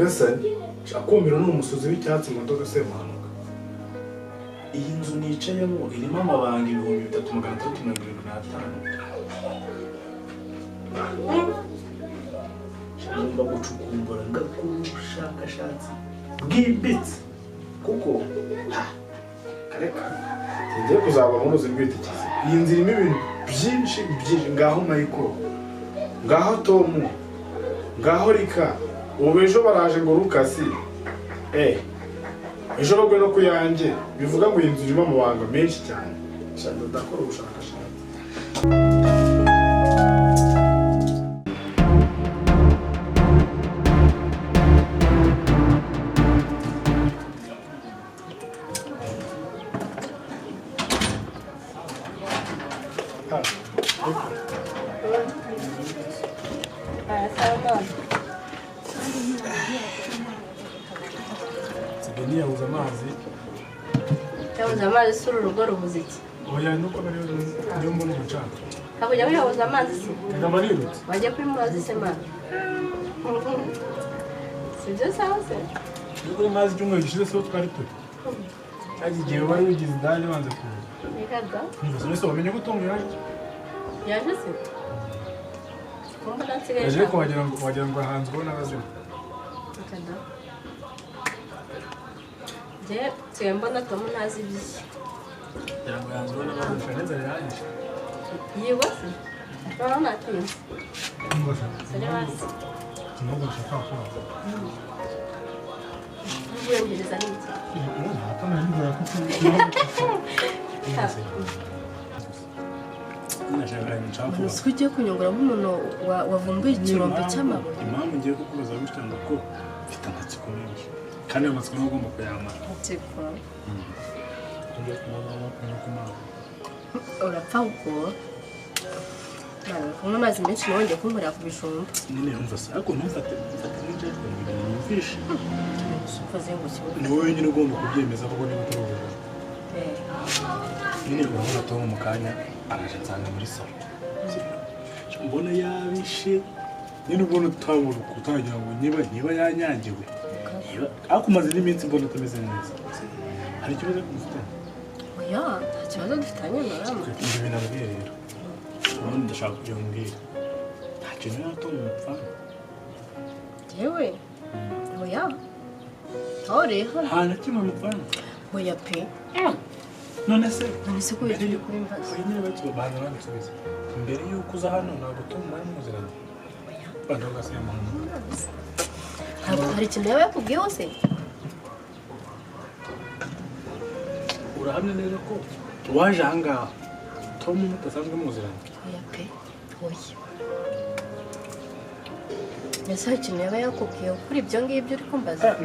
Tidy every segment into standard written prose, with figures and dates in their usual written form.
Nyagasani, akumiro ni umusozi w'icyatsi imodoka Semuhanuka. Iyi nzu nicayemo irimo amabanga 3675. Ngomba gucukumbura ngakora ubushakashatsi bwimbitse kuko kareka ngiye kuzaba mu ruzi rw'itikizi. Iyi nzu irimo ibintu byinshi byinshi. Ngaho Michael, ngaho Tom, ngaho Rika, ubu ejo baraje ngo Lukasi, ejo bagwe no kuyanjye. Bivuga ngo iyi nzu irimo amabanga menshi cyane. Ndakora ubushakashatsi. Yabuze amazi. Yabuze amazi se uru rugo rubuze iki? Oya nuko bari niyo mbona umucanga. Kabujya yabuze amazi se? Ngamba nirutse. Wajya kuri mubazi se mana. Sibyo sawa se? Ni kuri mazi cyumweru gishize se twari turi. Cyagiye igihe wari wigize indani wanze kuza. Reka da. Nibwo se wamenye ko Tom yaje? Yaje se? Kumba nsigaye. Yaje ko wagira ngo ahanzwe n'abazimu. Reka da. Je, nsigaye mbona Tom ntazi ibye. Ngira ngo yanzwe n'abazimu neza birangije. Yego se? Noneho natinze. Sare basi. Sinogosha kwa. Uburengereza ni iki? Uzi ko ugiye kunyungura nk'umuntu wavumbuye ikirombe cy'amabuye. Impamvu ngiye kukubaza gutya ngo ko mfite amatsiko menshi kandi ayo matsiko ugomba kuyamara. Amatsiko? Urapfa kuko kunywa amazi menshi nawe ngiye kunkorera ku bijumba. Nyine umva se ariko ntumfate mfate nk'injangwe ngo ibintu numvishe. Ufaze ngo Ni wowe wenyine ugomba kubyemeza kuko niba atari ubujura. Nyine urabona Tom mu kanya araje nsanga muri salo. Mbona yabishe nyine ubona utabura utagira ngo niba yanyagiwe. Ariko umaze n'iminsi mbona utameze neza. Hari ikibazo mufitanye? Oya, nta kibazo dufitanye na mama. Ibyo bintu nabwiye rero. Ubundi ndashaka kugira ngo umbwire. Nta kintu na Tom mupfana. Yewe? Oya. Ore hano. Nta na kimwe mupfana. Oya pe. None se? None se ko yagiye kuri mbaza? Oya nyine bati babanza bansubiza. Mbere y'uko uza hano ntabwo Tom mwari muziranye. Oya. Banza ugasiga amahano. Ntabwo hari ikintu yaba yakubwiye hose? Urahamya neza ko waje aha ngaha Tom mudasanzwe muziranye? Oya pe. Oya. Ese hari ikintu yaba yakubwiye kuri ibyo ngibyo uri kumbaza?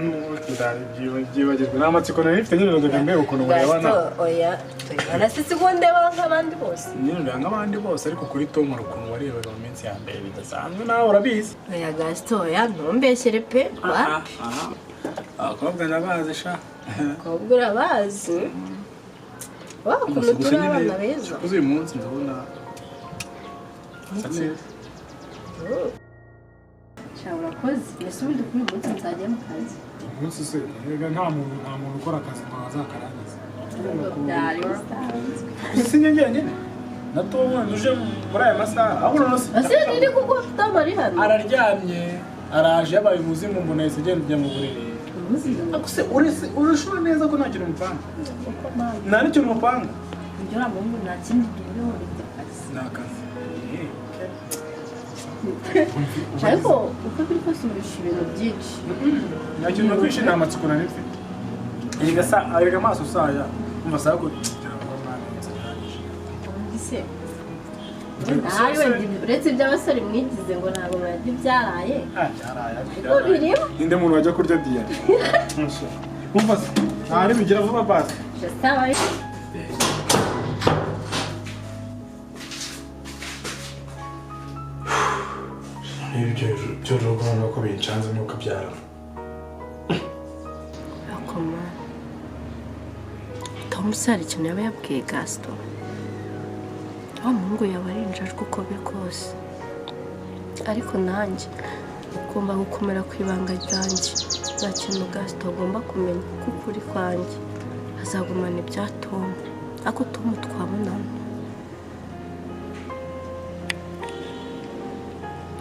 Byibagirwe ni amatsiko nari mfite nyine ndaga mbega ukuntu murebana. Oya, tuyibana se sigonde nk'abandi bose. Nyine ureba nk'abandi bose ariko kuri Tom hari ukuntu warebaga mu minsi ya mbere bidasanzwe nawe urabizi. Oya Gaston, oya ntumbeshyere pe. Abakobwa ndabazi sha. Abakobwa urabazi? Wa ukuntu turi abana beza. Uzi uyu munsi ndabona asa neza. Urakoze. Ese ubundi kuri uyu munsi nzajya mu kazi? Umunsi se rega nta muntu ukora akazi ngo azakarangize. Byari bisanzwe. Si njye njyenyine. Na Tom uje muri aya masaha. Ahubwo none se. Ese niri kuko Tom ari hano? Araryamye. Araje yabaye umuzimu mbona yahise agenda ujya mu buriri. Ariko se urishura neza ko nta kintu mupanga? Nta n'ikintu mupanga? Ibyo uriya muhungu nta kindi duhuriyeho uretse akazi. Ni akazi. Ariko uko biri kose umbesha ibintu byinshi. Nta kintu nakwishe ni amatsiko nari mfite. Erega amaso usaya umva saa ko Ubundi se nawe uretse iby'abasore mwigize ngo ntabwo mwarya ibyaraye. Ariko birimo. Ninde muntu wajya kurya diyari? Umva se ntari bigira vuba basi. Ibyo by'urugo nuko bincanze nuko byara. Akoma. Tom se hari ikintu yaba yabwiye Gaston. Wa muhungu yaba ari injajwe uko biri kose. Ariko nanjye Ugomba gukomera ku ibanga ryanjye. Nta kintu Gaston agomba kumenya kuko uri kwanjye. Azagumana ibya Tom. Ariko Tom twabonana.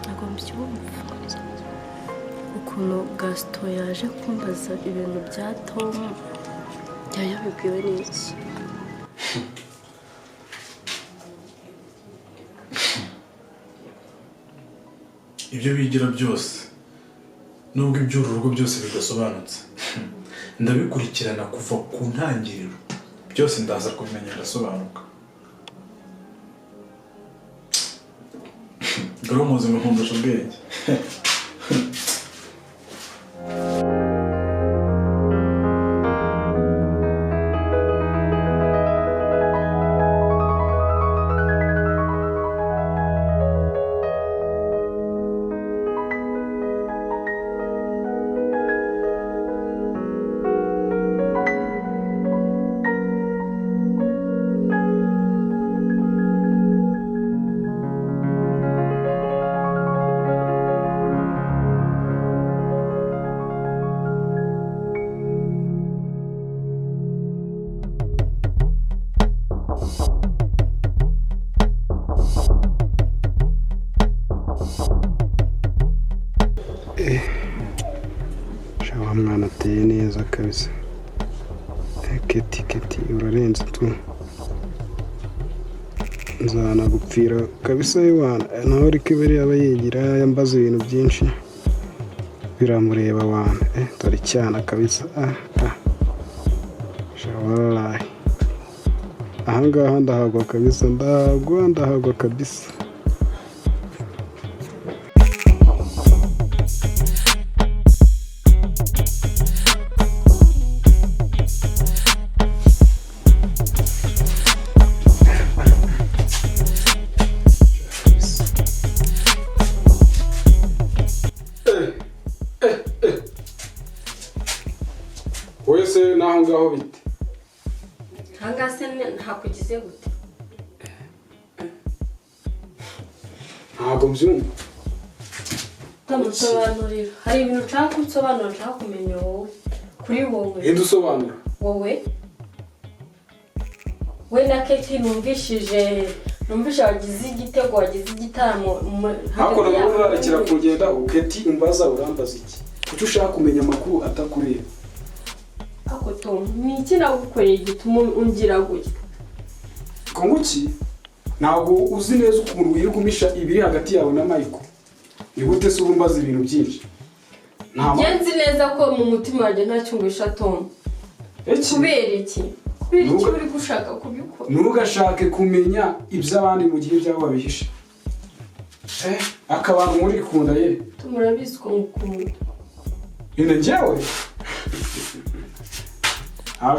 Ntabwo mbyumva. Ukuntu Gaston yaje kumbaza ibintu bya Tom yabibwiwe n'iki? Ibyo bigira byose nubwo iby'uru rugo byose bidasobanutse ndabikurikirana kuva ku ntangiriro byose ndaza kubimenya birasobanuka. Dore umuzi ngo nkundusha ubwenge. Wa mwana ateye neza kabisa. Keti keti urarenze tu. Nzanagupfira kabisa yewana. Naho ariko ibere aba yigira yambaza ibintu byinshi biramureba wana. Dore cyana kabisa. Wallahi. Ahangaha ndahagwa kabisa, ndahagwa kabisa. Wese naho ngaho bite? Hangase ntakugize gute? Ntabwo mbyumva. Ndamusobanurira. Hari ibintu nshaka kunsobanura, nshaka kumenya wowe. Kuri wowe. Inde usobanura? Wowe. We na Keti numvishije wagize igitego, wagize igitaramo. Hako nabwo urarekera kugenda Keti umbaza urambaza iki? Kuki ushaka kumenya amakuru atakureba? Ako Tom, ni iki nagukoreye gituma ungira gutya? Konguki? Ntabwo uzi neza ukuntu wirigumisha ibiri hagati yawe na Michael. Ni gute se urumbaza ibintu byinshi? Ntabwo nzi neza ko mu mutima wanjye nta cyungwisha Tom. Kubera iki? Kubera iki uri gushaka kubikora? Ntugashake kumenya iby'abandi mu gihe byabo babihishe. Akabantu muri kunda ye. Tom urabizi ko ngukunda. Ine njyewe?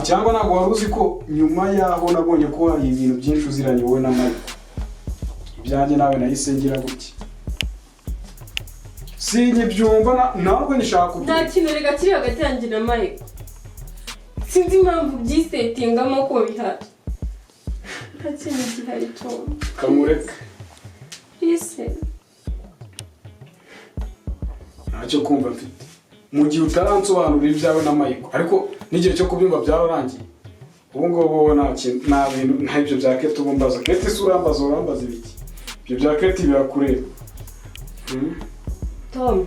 Cyangwa ntabwo wari uzi ko nyuma yaho nabonye ko hari ibintu byinshi uziranye wowe na Michael. Ibyanjye nawe nahise ngira gutya. Sinkibyumva ntabwo nishaka kubyumva. Nta kintu reka kiri hagati yanjye na Michael. Sinzi impamvu byisetingamo ko bihari. Nta kintu gihari Tom. Kamureka. Listen. Ntacyo kumva mfite. Mu gihe utaransobanurira ibyawe na Michael, ariko n'igihe cyo kubyumva byararangiye. Ubu ngubu wowe nta kintu, nta bintu, nta ibyo bya Keti ubumbaza. Keti se urambaza ibiki? Ibyo bya Keti birakureba. Tom,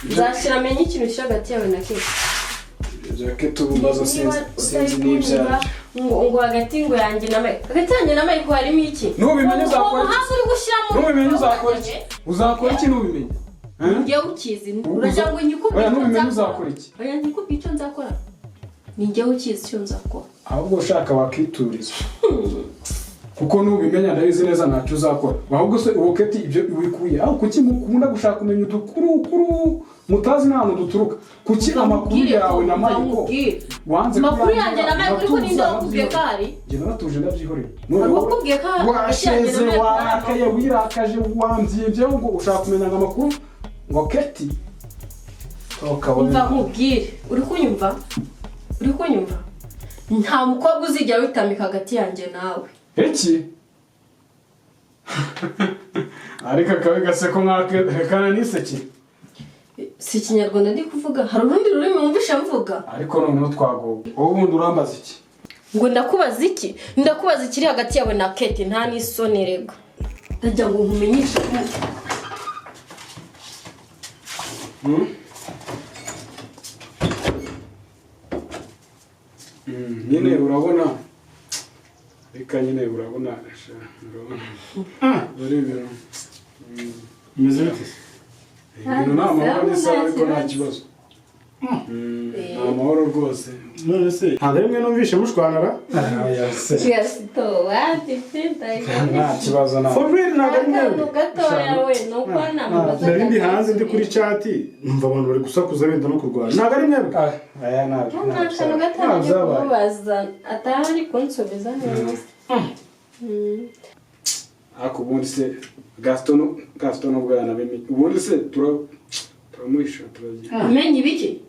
nzashyira amenye ikintu kiri hagati yawe na Keti. Ibyo bya Keti ubumbaza sinzi n'ibyawe. Ngo hagati ngo yanjye na Michael. Hagati yanjye na Michael harimo iki? Nubimenye uzakora iki? Nubimenye uzakora iki? Uzakora iki nubimenye? Njyewe ukizi uragira ngo nyikubwire icyo nzakora. Oya nyikubwire icyo nzakora. Ni njyewe ukizi icyo nzakora. Ahubwo ushaka wakituriza. Kuko nubimenya ndabizi neza ntacyo uzakora. Ahubwo se uwo Keti ibyo wikuye. Aho kuki mukunda gushaka kumenya udukuru mutazi nta duturuka. Kuki amakuru yawe na Michael wanze amakuru yanjye na Michael ariko ninde wakubwiye ko hari? Njye naratuje ndabyihorera. Wakubwiye ko hari? Washeze warakaye wirakaje wambyibye ngo ushaka kumenya amakuru ngo Keti. Umva nkubwire, uri kunyumva? Uri kunyumva? Nta mukobwa uzigera witamika hagati yanjye nawe. Iki? Ariko akabi gaseko nk'akana niseke. Si ikinyarwanda ndi kuvuga, hari urundi rurimi wumvisha mvuga? Ariko noneho twagowe. Wowe ubundi urambaza iki? Ngo ndakubaza iki? Ndakubaza ikiri hagati yawe na Kate, nta n'isoni rega. Ndagira ngo nkumenyeshe ko Nyine urabona, reka nyine urabona, sha, urabona bari ibintu Bimeze bite se? Ibintu ni amahoro n'isaha, ariko nta kibazo. Ni amahoro rwose. None se ntabwo ari mwe numvishe mushwanara? Oya se. Gasito wati mfite Nta kibazo, nta For real, ntabwo ari akantu mwebwe? gatoya we nuko namubaza. Nari ndi hanze ndi kuri chat, numva abantu bari gusakuza benda no kurwana. Ntabwo ari mwebwe? Ah, aya ntabwo Nta kantu gato ntabwo ndi byabaye. kumubaza atari kunsubiza neza. Ariko ubundi se Gaston, Gaston ubwo yanabimenye, ubundi se turamuhisha turagira. Amenye ibiki?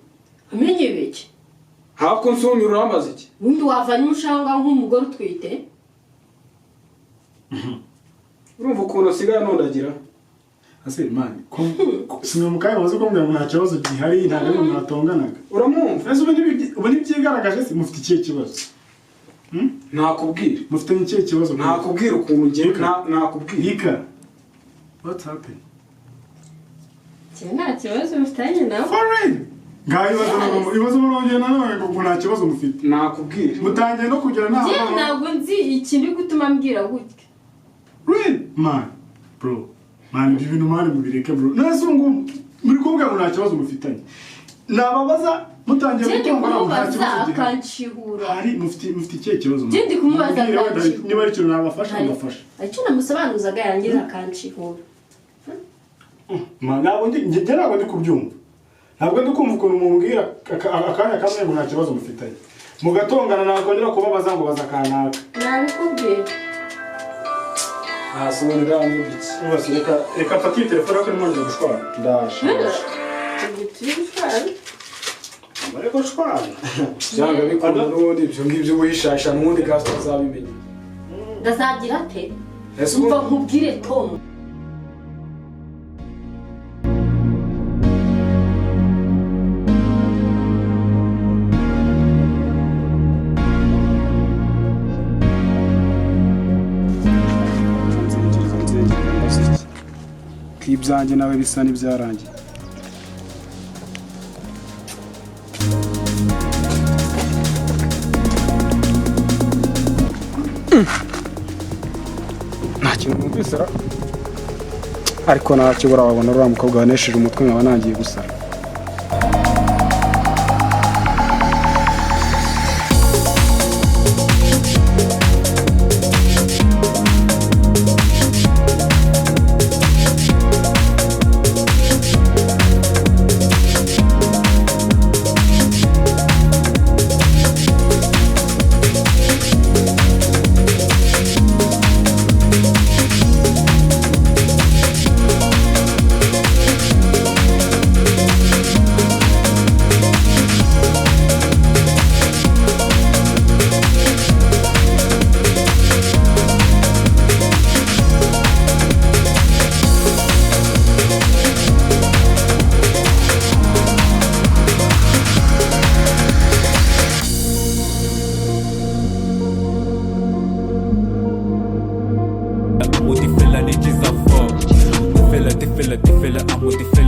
Amenye ibiki? Hako nsumira, urambaza iki? Ubundi wavanye umushanga nk'umugore utwite. Urumva ukuntu asigaye anondagira. Ase man, ko simwe mu kanya mumaze kumbwira ngo nta kibazo gihari, ntabwo ari mwe mwatonganaga. Uramwumva? Ese ubu ntibyigaragaje se? Mufite ikihe kibazo? Nakubwira. Mufite ikihe kibazo? Nakubwira ukuntu ngiye Reka. Nakubwira. Rika, what's happened? Njye nta kibazo mfitanye nawe. For real? Ngaho ibibazo murongeye nanone ngo nta kibazo mufite. Nakubwira. Mutangiye no kugira Njye nta ntabwo nzi ikiri gutuma mbwira gutya. Real man, bro, man, ibyo bintu man mubireke, bro. None se ubu ngubu muri kumbwira ngo nta kibazo mufitanye, nababaza mutangiye Njye ndi gutongana ngo nta kumubaza kibazo gihari. akanshihura. Hari mufite ikihe kibazo? Njye ndi kumubaza Mubwire wenda akanshihura. niba ari ikintu nabafasha, mbafasha. Icyo namusobanuzaga yarangiza akanshihura. Ma, ntabwo ndi njye ntabwo ndi kubyumva, ntabwo ndi kumva ukuntu mubwira akanya kamwe ngo nta kibazo mufitanye, mugatongana, nakongera kubabaza ngo baza kanaka. Nabikubwiye. Hasi ubundi uramvuga iki? Rwose reka mfate iyi telefone ariko ntimwongere gushwana. Ndaje. Ubwo turi gushwana. Bari gushwana. Byanga bikunda n'ubundi ibyo ngibyo ubuhishasha, n'ubundi Gaston azabimenya. Ndazagira ate? Ese Umva ubundi nkubwire, Tom. Nzengereza, nzengereza, mbaza iki ko ibyanjye nawe bisa n'ibyarangiye? Nta kintu numvise ra, ariko ntacyo buriya wabona uriya mukobwa wanesheje umutwe nkaba nangiye gusara. Amudi fela ni jiza fuck. Fela, fela, fela, amudi fela.